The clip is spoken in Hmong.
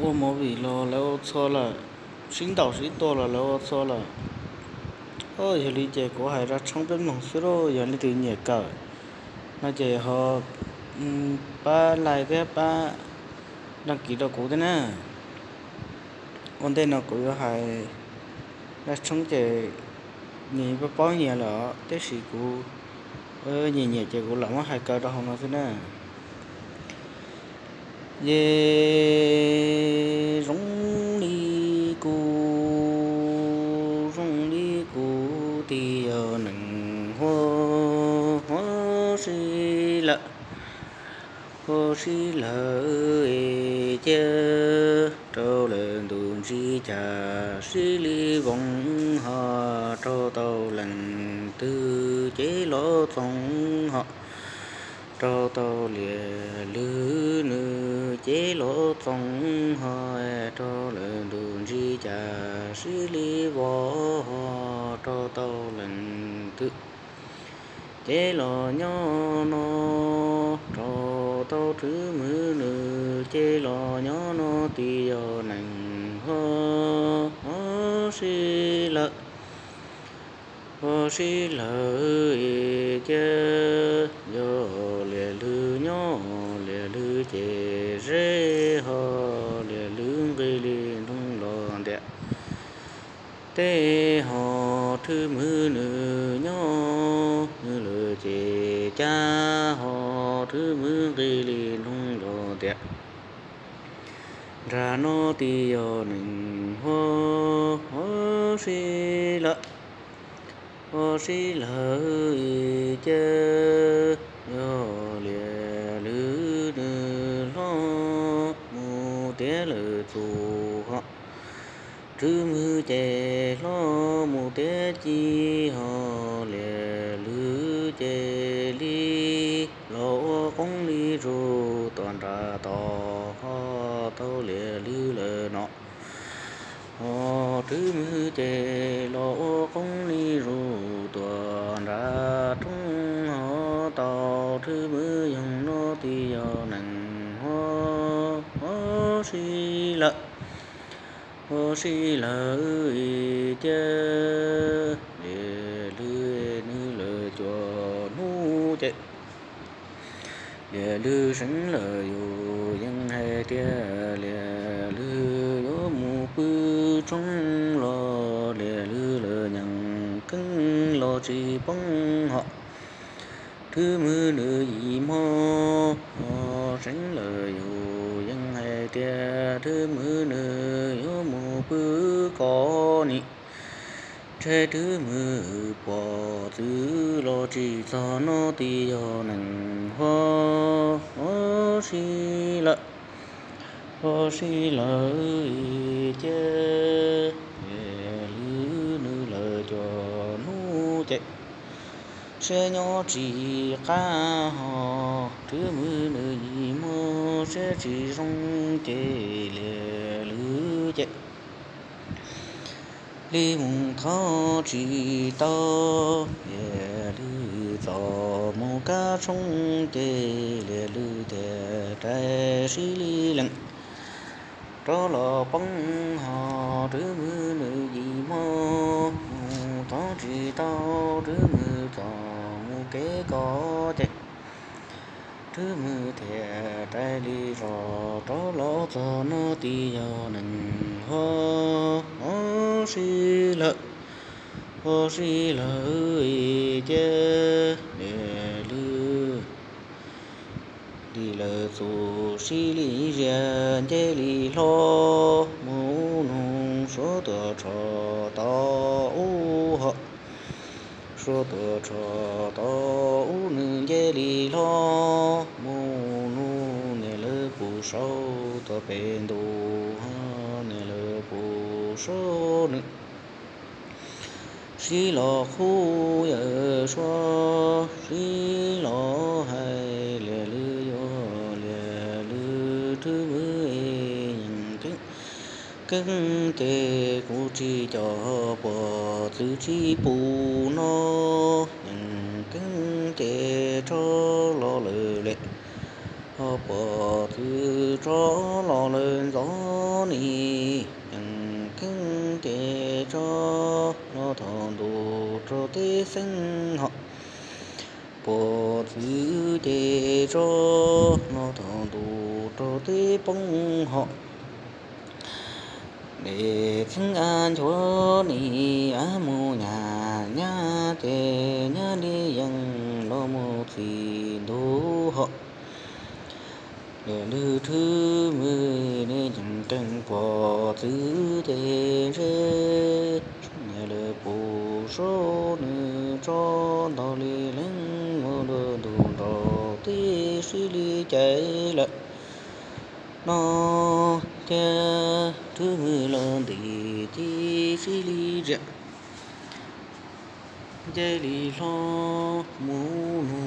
Ua movie los lawv ua txhua lawm, sib ntaus sib tua los lawv ua txhua lawm. Yog li ces kuv hais zaj tshoob peb mloog xwb lauj, yog leej twg nyiam kawm no ces ho pab like thiab pab đăng ký rau kuv thiab na. Ua ntej no kuv yuav hais zaj tshoob ces nws paub paub nyias lawm os, tab sis kuv nyiam nyiam ces kuv lam muab hais kaw rau hauv no xwb na. Ces zoo li kuv, zoo li kuv twb yog neeg huab huab sib lawm, huab sib lawm ces rau lawm ntu ntsis cas sib li voos ho, rau tau leej twg ces los txoos ho, rau tau liam lwg nws ces los txoos ho, rau lawm ntu ntsis cas sib li vos ho, rau tau leej twg ces los nyob no, rau tau Thwj Mwg nws ces los nyob no twb yog neeg huab huab sib lawm, huab sib lawm ces yog liam lwg nyob, liam lwg ces ze ho, liam lwg nqis li nroog los ntiam teb ho, Thwj Mwg nws nyob nws lawm ces cab ho, Thwj Mwg nqis li nroog los ntiam. Nram no twb yog neeg huab huab sib lawm, huab sib lawm ces yog liam lwg nws hlob mus tiav lawm txus ho, Thwj Mwg ces hlob mus tiav ci ho, liam lwg ces li los ua qoob li zus tuaj nram toj ho, tau liam lwg lawm no ho, Thwj Mwg ces los ua qoob li zus tuaj nram roob ho, tau Thwj Mwg yoog no twb yog neeg huab huab sib lawm, huab sib lawm ces liam lwg nws lawm cuaj hnub ces liam lwg seev lawm yus yeej hais tias liam lwg yuav mus pw tshoob los, liam lwg lawv nyeem keeb los tsis poob ho, Thwj Mwg nws yim hmo ho seev lawm yus yeej hais tias Thwj Mwg nws yuav mus pw koj nim, ntshe Thwj Mwg pom txwv los tsis txog no twb yog neeg huab huab sib lawm, huab sib lawm ces liam lwg nws lawm cuaj hnub ces siab nyob tsis qab ho, Thwj Mwg nws yim hmo siab tsis zoo ces liam lwg ces li mus thov tsis tau, liam lwg txawm mus kab tshoob ces liam lwg thiaj rais sib li lees rov los poob ho, Thwj Mwg nws yim hmo mus thov tsis tau, Thwj Mwg txawm mus kev koj ces Thwj Mwg thiaj rais li zos rov los txog no twb yog neeg huab huab sib lawm, huab sib lawm ces liam lwg li lawv txus sib li zias nce li hlo mus nug suav tuam tshom tau ub ho, suav tuam tshom tau ub nws nce li hlo mus nug niam lawv puv saub tuam pem ntuj ho, niam lawv puv saub nws sib los qhuab yawm suab sib los hais, liam lwg yuav liam lwg Thwj Mwg nyeem keeb, keeb ces kuv tsis coj puag txwv tsis pum no, nyeem keeb ces rov los lawm lem ho, Pom txwv tso los lawm ntxov nis, yeej kheej ces tso los thaum ntuj rau teb xeeb hom. Pom txwv ces tso los thaum ntuj rau teb poob hom. Dej txheeb av nchuav nis, av mus nyab nyab ces nyab li yeej los mus txhim ntuj hom. Lwm lwm thwj mwm ne ceev ceev pom txwv ces ntse, lawv pum saub nws tso ntau li leej mus dua ntuj nrau tib si li caiv lawm no thiab. Thwj mwm los ntim tib si li ziam, nce li hlo mus no.